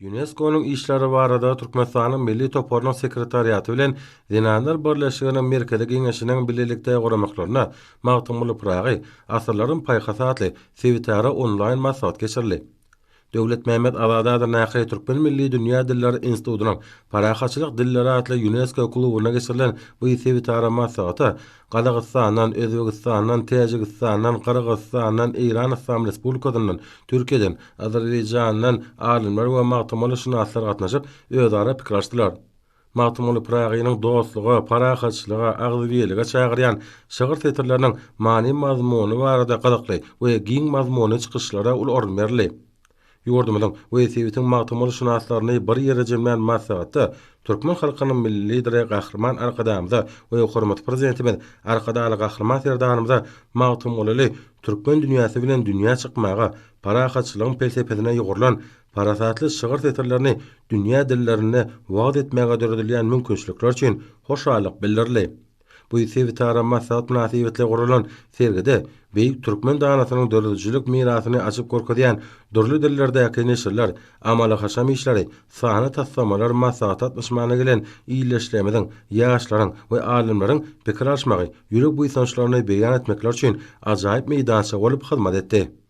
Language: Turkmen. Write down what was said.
Ýunesko-nyň işleri barada Türkmenistanyň Milli toparynyň sekretariaty bilen Zenanlar birleşiginiň Merkezi Geňeşiniň bilelikde guramaklarynda Magtymguly Pyragy, asyrlaryň paýhasy atly sebitara onlaýn maslahat geçirildi. Döwletmämmet Azady adyndaky Türkmen milli dünýä dilleri institutynyň Parahatçylyk dilleri atly Ýunesko klubynda geçirilen bu sebitara maslahata Gazagystandan, Özbegistandan, Täjigistandan, Gyrgyzystandan, Eýran Yslam Respublikasyndan, Türkiýeden, Azerbaýjandan alymlar we magtymgulyşynaslar gatnaşyp, özara pikir alyşdylar. Magtymguly Pyragynyň dostluga, parahatçylyga, agzybirlige çagyrýan şygyr setirleriniň many-mazmuny barada gyzykly we giň mazmunly çykyşlara uly orun berildi. Ýurdumyzyň we sebitiň magtymgulyşynaslaryny bir ýere jemlän maslahatda türkmen halkynyň Milli Lideri Gahryman Arkadagymyza we hormatly Prezidentimiz Arkadagly Gahryman Serdarymyza Magtymgulyly türkmen dünýäsi bilen dünýä çykmaga, parahatçylygyň pelsepesine ýugrulan parasatly şygyr setirlerini dünýä dillerinde wagyz etmäge döredilýän mümkinçilikler üçin hoşallyk bildirildi. Bu sebitara maslahat mynasybetli guralan sergide beýik türkmen danasynyň döredijilik mirasyny açyp görkezýän dürli dillerdäki neşirler, amaly-haşam işleri, sanly taslamalar maslahata gatnaşmaga gelen ildeşlerimiziň, ýaşlaryň we alymlaryň pikir alyşmagy, ýürek buýsançlaryny beýan etmekleri üçin ajaýyp meýdança bolup hyzmat etdi.